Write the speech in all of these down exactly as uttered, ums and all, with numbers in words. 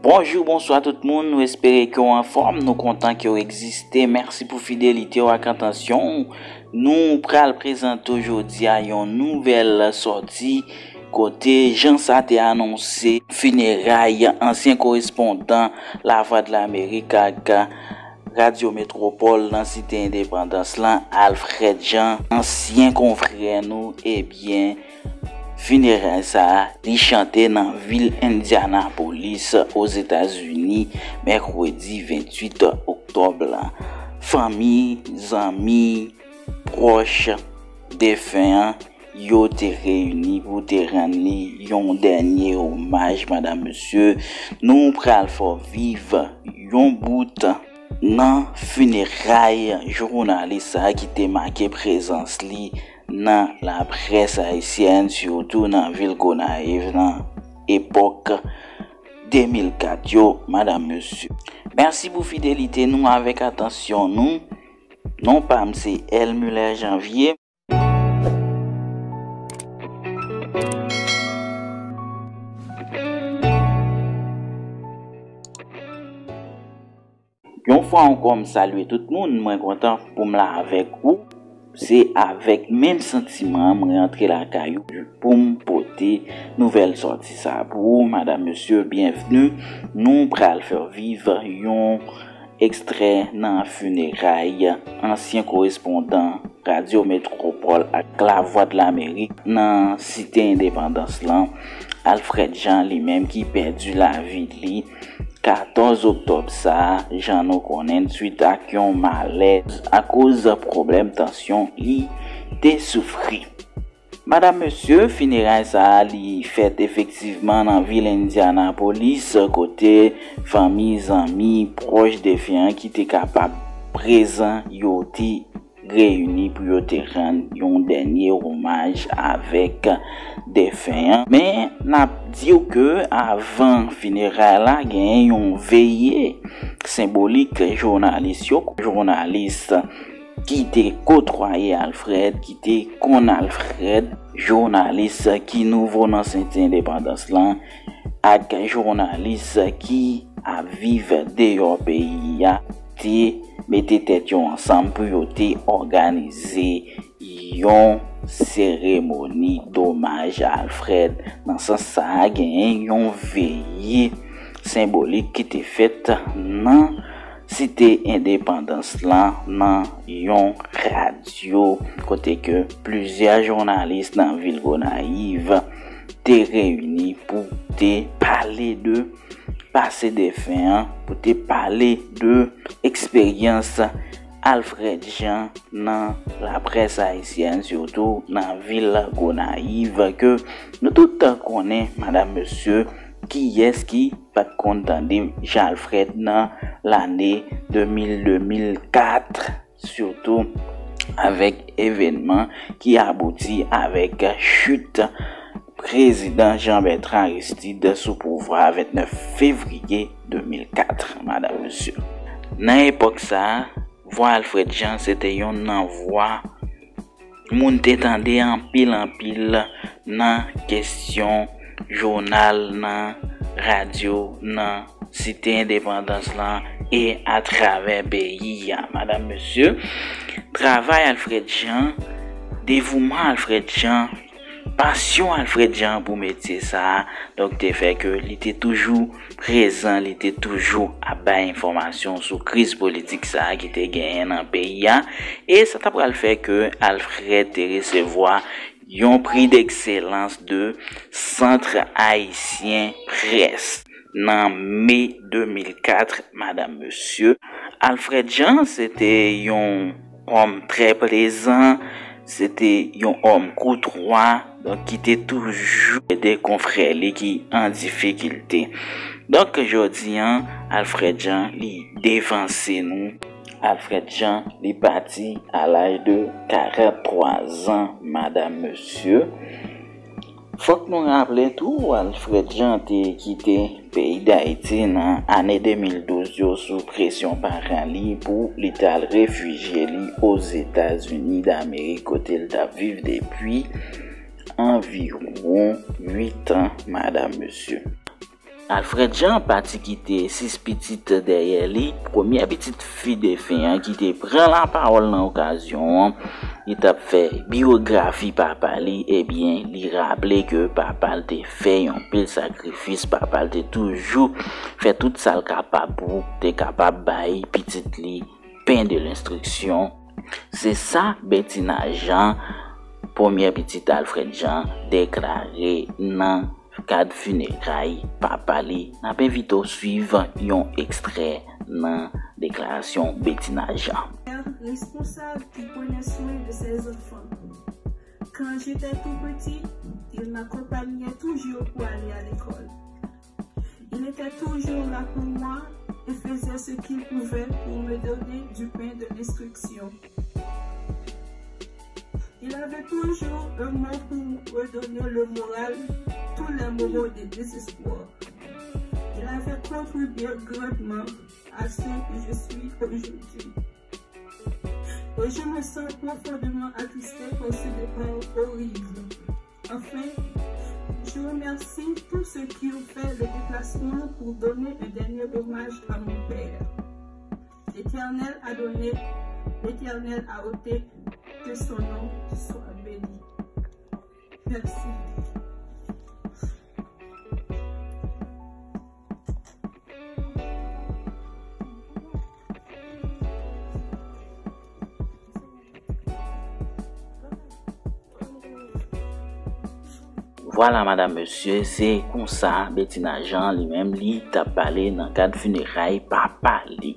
Bonjou, bonswa tout moun, nou espere ke w anfòm, nou kontan ke w egziste. Mèsi pou fidelite w ak atansyon w. Nou pral prezante w jodi a yon nouvèl sòti kote jan sa te anonse fineray ansyen korespondan Lavwadlamerik ak Radyo Metwopòl nan Site Endepandans lan, Alfred Jean, ansyen konfrè nou, ebyen, fineray sa a, li chante nan vil Indianapolis, Ozetazini, mèkredi venntuit oktòb la. Fanmi, zanmi, pwòch defen an, yo te reyini pou te rann li yon dènye omaj, madanm, mesye. Nou pral fè w viv yon bout nan fineray jounalis sa a ki te make prezans li nan laprès ayisyèn, sitou nan vil Gonayiv, nan epòk de mil kat yo, madanm, mesye. Mèsi pou fidelite nou avèk atansyon nou. Non pa m se Elmuller Janvier. Yon fwa ankò, m salye tout moun. Mwen kontan pou m la avèk ou. Se avèk menm santiman an mwen antre lakay ou pou m pote nouvèl sòti sa a pou ou, madanm, mesye, byenvni. Nou pral fè w viv yon ekstrè nan fineray ansyen korespondan Radyo Metwopòl ak Lavwadlamerik nan Site Endepandans lan, Alfred Jean, li menm ki pèdi lavi li katòz oktòb sa a, jan nou konnen, swit ak yon malè akoz pwoblèm tansyon li te soufri. Madanm, mesye, fineray sa a, li fèt efektivman nan vil Indianapolis, kote fanmi, zanmi, pwòch defen an ki te kapab prezan, yo te reyini pou yo te rann yon dènye omaj avèk defen an. Men, n ap di w ke avan fineray la, genyen yon veye senbolik jounalis yo, jounalis ki te kotwaye Alfred, ki te konn Alfred, jounalis ki nouvo nan Site Endepandans lan, ak jounalis ki ap viv deyò peyi a, te mete tèt yo ansanm pou yo te òganize yon seremoni domaj a Alfred. Nan sans sa a, genyen yon veye senbolik ki te fèt nan Site Endepandans lan, nan yon radyo, kote ke plizyè jounalis nan vil Gonayiv te reyini pou te pale de pase defen an, pou te pale de eksperyans Alfred Jean nan laprès ayisyèn, sitou nan vil Gonayiv, ke nou tout konnen, madanm, mesye, kiyès ki pa t konn tande Jean Alfred nan lane de mil, de mil kat, sitou avèk evènman ki abouti avèk chit prezidan Jean Bertrand Aristide sou pouvwa a vennèf fevriye de mil kat, madanm, mesye. Nan epòk sa a, vwa Alfred Jean se te yonn nan vwa moun te tande anpil, anpil nan kesyon jounal, nan radyo, nan Site Endepandans lan e atravè peyi a. Madanm, mesye, travay Alfred Jean, devouman Alfred Jean, pasyon Alfred Jean pou metye sa a, donk, te fè ke li te toujou prezan, li te toujou ap bay enfòmasyon sou kriz politik sa a ki te genyen nan peyi a, e sa ta pral fè ke Alfred te resevwa yon pri dekselans de Centre Haïtien Presse nan me de mil kat, madanm, mesye. Alfred Jean se te yon òm trè plezan, se te yon òm koutwa, donk, ki te toujou ede konfrè li ki an difikilte. Donk, jodi a, Alfred Jean, li devanse nou. Alfred Jean, li pati a laj de karant twa zan, madanm, mesye. Fòk nou raple tou, Alfred Jean te kite peyi Dayiti nan ane de mil douz yo sou presyon paran li pou li t al refijye li Ozetazini Damerik, kote l t ap viv depi anviwon uit an, madanm, mesye. Alfred Jean pati kite sis pitit dèyè li. Premyè pitit fi defen an ki te pran lapawòl nan okazyon an, li t ap fè biyografi papa li, ebyen, li raple ke papa l te fè yon pil sakrifis, papa l te toujou fè tout sa l kapab pou te kapab bay pitit li pen de lenstriksyon. Se sa Bethina Jean, premyè pitit Alfred Jean, deklare nan kad fineray papa li. N ap envite w swiv yon ekstrè nan deklarasyon Bethina Jean. Père responsable qui prenait soin de ses enfants. Quand j'étais tout petit, il m'accompagnait toujours pour aller à l'école. Il était toujours là pour moi et faisait ce qu'il pouvait pour me donner du pain de l'instruction. Il avait toujours un mot pour me redonner le moral tous les moments de désespoir. Il avait contribué grandement à ce que je suis aujourd'hui. Et je me sens profondément attristé par ce départ horrible. Enfin, je remercie tous ceux qui ont fait le déplacement pour donner un dernier hommage à mon père. L'Éternel a donné, l'Éternel a ôté, que son nom soit béni. Merci. Vwala, madanm, mesye, se konsa Bethina Jean li menm li t ap pale nan kad fineray papa li.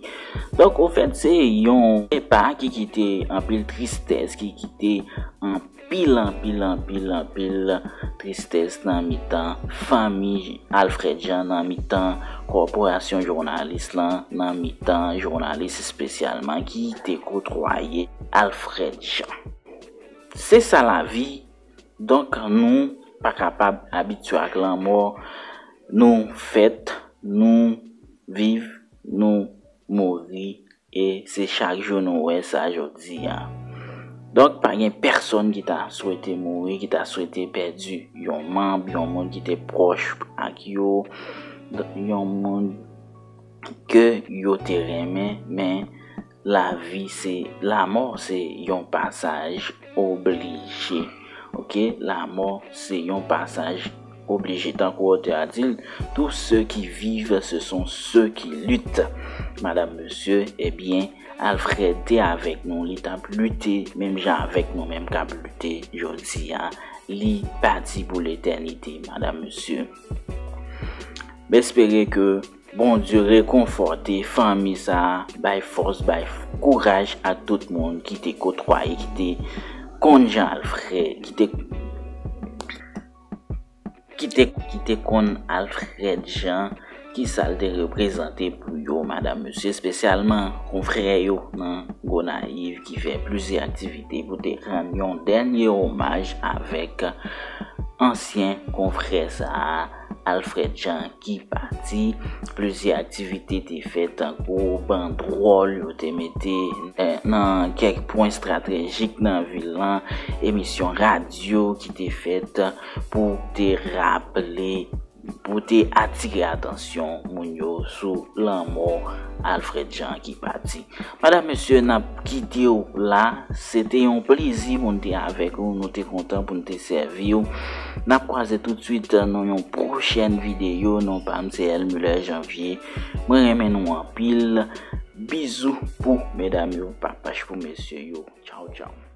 Donk, ofèt, se yon depa ki kite anpil tristès, ki kite anpil, anpil, anpil, anpil tristès nan mitan fanmi Alfred Jean, nan mitan kòporasyon jounalis lan, nan mitan jounalis espesyalman ki te kotwaye Alfred Jean. Se sa lavi. Donk, nou pa kapab abitye ak lanmò. Nou fèt, nou viv, nou mouri, e se chak jou nou wè sa jodi a. Donk, pa gen pèsonn ki ta swete mouri, ki ta swete pèdi yon manm, yon moun ki te pwòch ak yo, yon moun ke yo te renmen, men lavi se, lanmò se yon pasaj oblije. Oke, lanmò se yon pasaj oblije. Tankou otè a di l, tous ceux qui vivent, ce sont ceux qui luttent. Madanm, mesye, ebyen, Alfred te avèk nou, li t ap lite menm jan avèk nou menm k ap lite jodi a. Li pati pou letènite, madanm, mesye. M espere ke Bondye rekonfòte fanmi sa a, bay fòs, bay kouraj ak tout moun ki te kotwaye, ki te konn Jean Alfred, ki te, ki te, ki te konn Alfred Jean, ki sa l te reprezante pou yo, madanm, mesye, espesyalman konfrè yo nan Gonayiv ki fè plizyè aktivite pou te rann yon dènye omaj avèk ansyen konfrè sa a, Alfred Jean, ki pati. Plizyè aktivite te fèt, tankou bandwòl yo te mete, eh, nan kèk pwen estratejik nan vil lan, emisyon radyo ki te fèt pou te raple, pou te atire atansyon moun yo sou lanmò Alfred Jean ki pati. Madanm, mesye, n ap kite w la. Se te yon plezi pou n te avèk ou. Nou te kontan pou n te sèvi w. N ap kwaze toutswit nan yon pwochèn videyo. Non pa m se L Muller Janvier. Mwen renmen nou anpil. Bizou pou medam yo, papach pou mesye yo. Tchaw, tchaw.